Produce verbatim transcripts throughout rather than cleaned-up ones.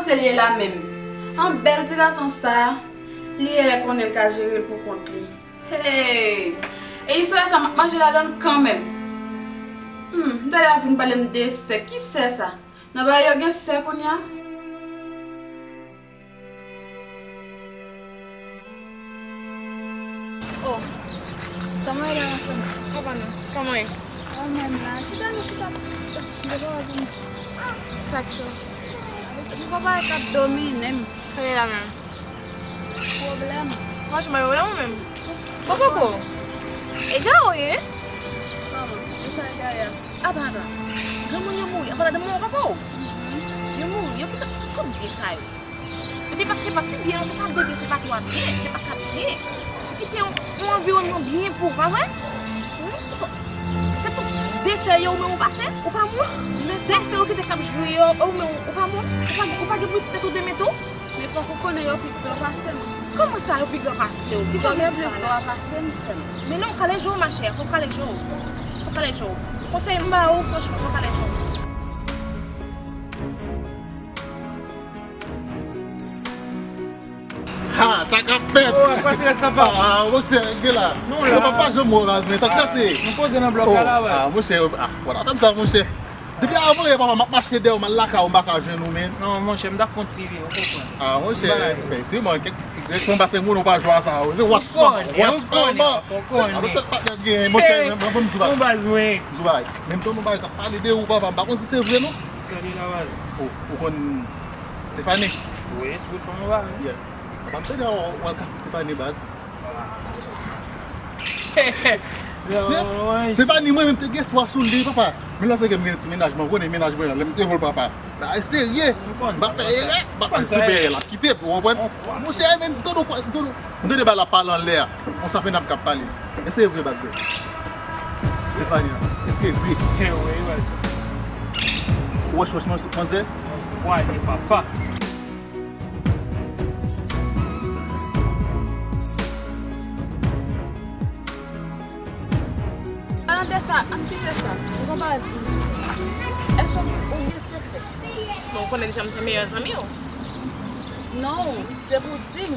Se li la menm. An bèl ti gason sa, li genlè konnen l ka jere l pou kont li. Hey! E istwa sa m ap manje ladan l kanmenm. Hmm, m tande y ap vin pale m de sè. Ki sè sa? Nan bagay yo gen sè kounye a? Oh, kòman w ye la, ma sè? Apa non? Kòman w ye? Kòman m la? Chita, nou chita, chita. Devan w ap vin. Sa k cho? Nou pa pale k ap domine m. Sa ye la menm? Pwoblèm. Franchman, yo la ou menm? Bon, poko. Egare w ye? Kòman? Ou sa egare a? Atan, atan. Granmoun yo mouri. Anpalan de manman papa w. Yo mouri. Yo kite tout byen sa yo. Epi pa, se pa ti byen, se pa de byen, se pa twa byen, se pa kat byen. Ou kite yon, yon anviwònman byen pou ou, pa vre? Se tout de sè yo, ou menm ou pa sè, ou pa moun. De sè yo kite k ap jwi yo, ou menm ou pa moun. Ou pa, ou pa gen pou tèt ou demen tou. Men fòk ou konnen yo pi gran pase m. Kòman sa yo pi gran pase w? Kisa w gen plis dwa pase m, sè m? Men non, kale je w, machè, fòk kale je w. Fòk kale je w. Konsèy m ba ou, franchman, fòk kale je w. Ha, sa k ap fèt? Oh, pase rès nan pa. Ah, monchè, gen la. Nou la. Papa janm wè w la, men sa k pase? Nou poze nan blòk la, la, wè. Ah, monchè, ah, wala, fè m sa, monchè. Depi avan yè, papa, m ap mache dèyè w, m al lakay ou, m pa ka jwenn ou, men. Non, monchè, m t ap fè yon ti ri, ou konprann. Ah, monchè, men siman, kèk, kèk fwa m pase moun, ou pa jwe a sa, se wach manman, wach manman. Ou konnen, ou konnen. Sa, patnè gen, monchè, men, men, men, m di w bagay. M di w bagay. Menm jan nou bagay k ap pale de ou, papa, m pa konn si se vre, non. Ki sa li la, baz? Oh, ou konn Stephanie? Wi, ti bout fanm ou ba. Yeah. Papa, m tande w, w al kase Stephanie, baz. Stephanie, mwen menm te gen espwa sou li, papa. Men lè se ke m gen ti mennaj, mwen konnen mennaj mwen an, lè m te vòl, papa. Bagay serye. M pa fè erè, m pa fè erè, l ap kite, ou konprann? Monchè, men m tande w, m tande w. M tande bagay la pale anlè a. Konsa fè n ap k ap pale. Èske se vre, baz, bro? Stephanie, èske se vre? Wi, wi. Wòch, wòch, manzè? Wòch, papa. Ann de sa, ann kite sa. Ou konn bagay pou di. Èske ou gen sekrè? Bon, ou konnen deja m se meyè zanmi w. Non, se pou di m.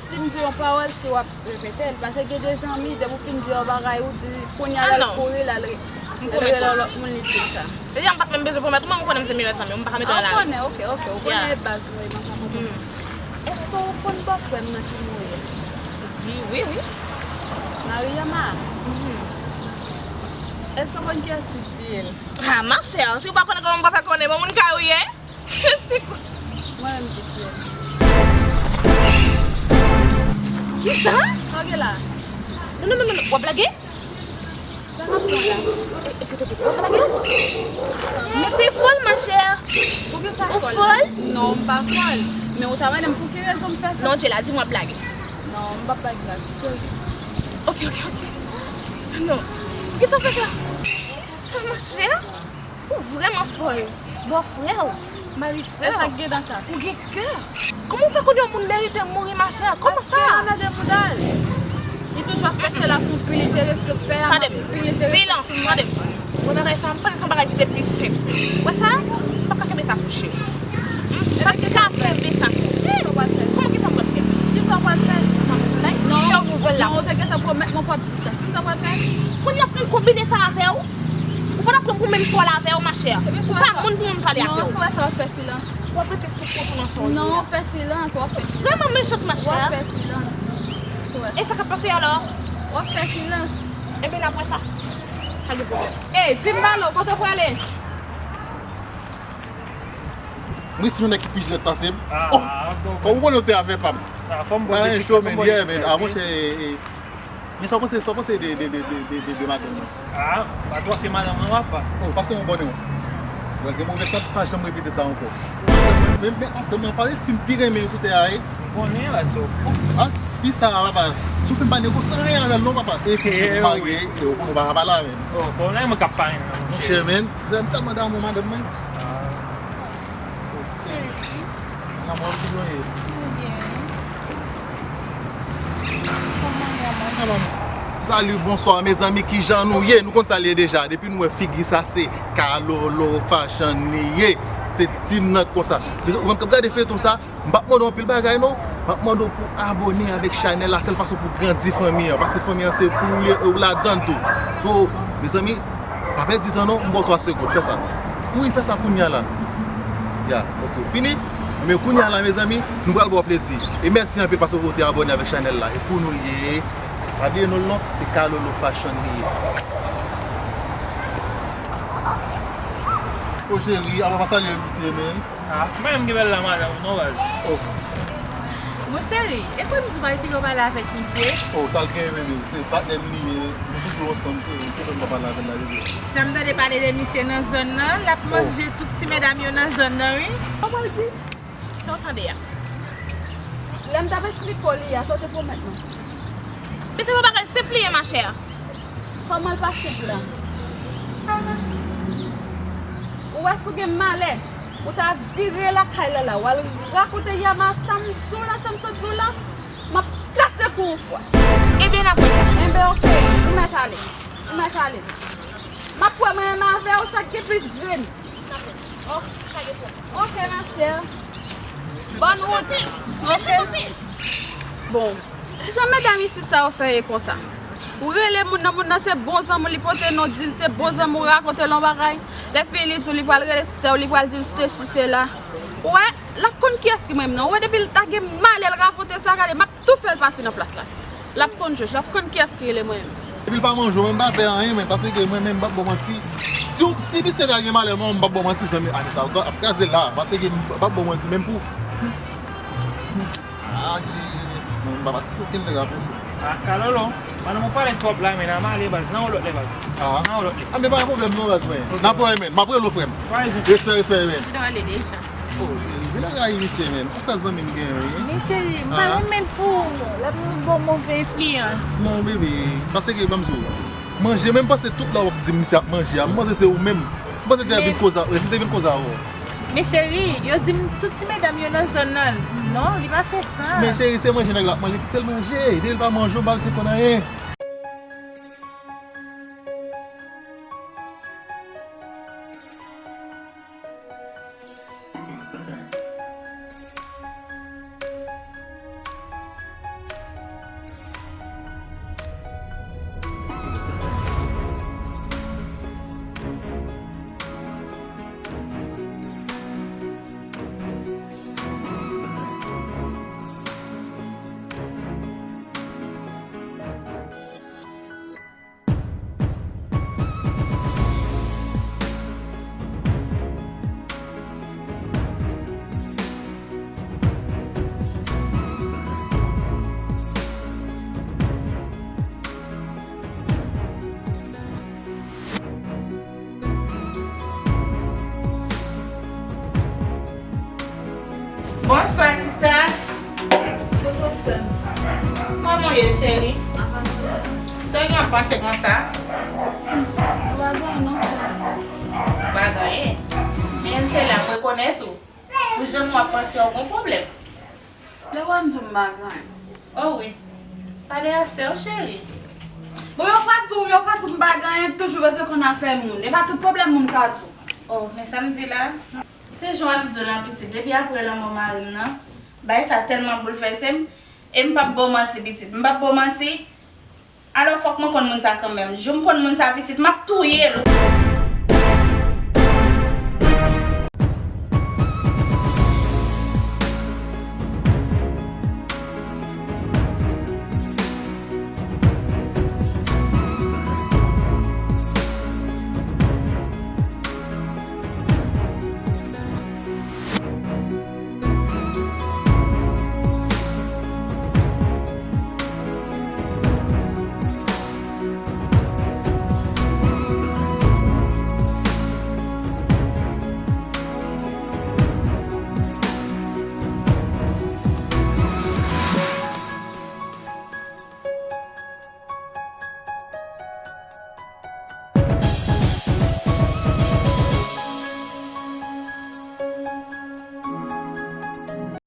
Si m di yon pawòl, si w ap repete l. Paske gen de zanmi, depi w fin di yon bagay, ou di, kounye a l al kouri, l al re-, l al rele lòt moun, li di l sa. Deja, m pa t menm bezwen pwomèt ou, men ou konnen m se meyè zanmi w, m pa ka mete w alèz. Ah, ou konnen, ok, ok, ou konnen baz mwen, mwen pa konprann. Èske ou konn bòfrè m nan ki mouri a? Wi, wi, wi. Mariama. Èske ou konn kiyès ki tiye l? Ah, machè, si w pa konnen kòman m pa fè konnen, bon moun ka ou ye? Se kwa? Mwen menm ki tiye l. Kisa? Sa w gen la? Non, non, non, non, non. W ap blage? Sa k ap pran la? E, e, w ap blage? Men te fòl, machè. Poukisa fòl? Ou fòl? Non, m pa fòl. Men ou ta mande m pou ki rezon m fè sa? Non, Jela, di m w ap blage. Non, m p ap bay blag. Serye. Ok, ok, ok. Non. Poukisa w fè sa? Kisa, machè? Ou vrèman fòl. Bòfrè w, mari frè w, ou gen kè. Kòman w fè konnen yon moun merite mouri, machè? Kòman sa? Paske anmède mouda l. Li toujou ap fè chè la fè yon pil enterese, fè a pil enterese. Silans, tande m. Mwen bagay sa, m panse se yon bagay ki te pi senp. Ou wè sa? M p ap ka kenbe sa kouche. M p ap ka kenbe sa kouche. Kòman ki sa m pral fè? Kisa w pral fè? Non, non, ou te gentan pwomèt mwen w p ap di sa. Kisa w pral fè? Kounye a pou m konbine sa avè w? Ou pa t ap pran pou menm fòl avè w, machè. Ou pa moun pou moun pale avè w. Non, sou wè sa w ap fè silans. W ap rete tout konprann sa w ye a. Non, fè silans, w ap fè silans. Vrèman mechant, machè. W ap fè silans. Sou wè. E sa k ap pase alò? W ap fè silans. Ebyen, n ap wè sa. Pa gen pwoblèm. Ey, vin balo, kote w prale? Mwen si yon nèg ki pi jilèt pase m. Oh, kòm ou konnen se afè pa m. Pa gen cho, men, yeah, men, a, monchè, e, e, men sa w panse, sa w panse de, de, de madanm nan? Ah, pa twò fè madanm nan, papa. Oh, pase yon bòne w. Mwen gen move sant, pa janm repete sa ankò. Men, men, men, madanm nan pa gen fi m pi renmen yo sou tè a, e. Ou konnen, la, so. Ah, fi sa, papa, si w fè m pa negosye anyen avè l non, papa. E fi m pou marye, e ou konnen ou pa ka pale avè l. Oh, konnen mwen k ap pale nan, monchè. Monchè, men, m tèlman damou madanm mwen. Cheri. Lanmò, ki jan w ye? Mwen byen, wi. Kòman w ye, amò? Salut, bonsoir, mezanmi, kijan nou ye? Nou konn sa l ye deja. Depi nou wè figi sa, se Kalolo Fashion li ye. Se di m nan konsa. Ou menm k ap gade feyton sa, m p ap mande w anpil bagay non. M ap mande w pou abòne avèk chanèl la, sèl fason pou grandi fanmi an. Paske fanmi an se pou ou li ye, ou ladan l tou. So, mezanmi, pa pèdi tan non, m ba w twa segonn, fè sa. Wi, fè sa kounya la. Ya, ok, ou fini? Men kounya la, mezanmi, nou pral ba w plezi. E mèsi anpil paske w te abòne avèk chanèl la. E pou nou l ye, pa bliye non l non, se Kalolo Fashion li ye. O cheri, apa pa salye misye, men? Ah, m pa menm gen bèl la madanm non baz. Oh. Mon cheri, e kòm di w pa retire w pale avèk misye? Oh, sa l gen, bebe, se patnè m li ye, nou toujou ansanm, cheri, m te konn pa pale avè l la, bebe. Janm tande pale de misye nan zòn nan, l ap manje tout ti medam yo nan zòn nan, wi. Kòman l di? Sa w tande a? Lè m t ap espliko li a, sa w te pwomèt mwen? Men se pa bagay senp li ye, machè. Kòman l pa senp la? Ou wè si w gen malè, ou ta vire lakay la la, w al rakonte Yama sa m di w la, sa m sot di w la, m ap kase kou w fwa. Ebyen, n ap wè sa. Enben, oke, ou mèt ale. Ou mèt ale. M ap wè mwen menm avè w, sa k gen plis grenn. Ok, ma chère. Bonne route. Ok. Bon, kijan medam isit sa yo fè ye konsa? Ou rele moun nan, moun nan se bon zanmi w, li pote non, di l se bon zanmi w, rakonte l yon bagay. Lè fini li di w li pral rele sè w, li pral di l sesi, sela. Ou wè, l ap konn kiyès ki mwen menm nan. Ou wè, depi l ta gen malè, l rakonte sa, gade, m ap tou fè l pase nan plas la. L ap konn jòj, l ap konn kiyès ki rele mwen menm. Depi l pa manje w, mwen m pa fè anyen, men, paske mwen menm m p ap ba w manti. Si w, si misye ta gen malè, mwen, m p ap ba w manti, zanmi, ane sa w ap kraze la, paske m p ap ba w manti, menm pou. Ah, Jezi, mwen, m pa pase okenn nèg apwoche w. Ah, Kalolo, madanm ou pale twòp la, men, n a male, baz, nan yon lòt lè, baz. Ah. Nan yon lòt lè. Ah, men pa gen pwoblèm non, baz, mwen. Ok. N ap wè, men. M ap rele w, frè m. Respè, respè, men. M ta ale deja. Oh, cheri, vin la rayi misye, men. Konsa zanmi m gen, wi. Men cheri, m pa renmen l pou ou. L ap yon bon move enfliyans. Non, bebe, paske ban m di w, manje, men m panse tout lè w ap di m misye ap manje a, m panse se ou menm. M panse l te vin koze a, si l te vin koze a, oh. Men cheri, yo di m tout ti medam yo nan zòn nan. Non, li pa fè sa. Men cheri, se manje nèg la ap manje, kite l manje. Depi l pa manje w, m pa bezwen konn anyen. Bonswa, sista. Bonswa, sè. Kòman w ye, cheri? Sa w gen ap panse konsa? Ou pa gen anyen non, sè. Ou pa gen anyen? Men Angela, m rekonèt ou. Pou jan w ap panse, w gon pwoblèm. Lè w wè m di w m pa gen anyen. Oh wi. Pale a sè w, cheri. Bon, yo pa di w, yo pa di w m pa gen anyen, toujou bezwen konn afè moun. E pa tout pwoblèm moun ka di w. Oh, men sa m di la. Se jan w ap di w lan, pitit. Depi apre lanmò mari m nan, bagay sa tèlman boulvèse m, e m p ap ba w manti, pitit. M p ap ba w manti. Alò, fòk mwen konn moun sa kanmenm. Jou m konn moun sa, pitit, m ap touye l.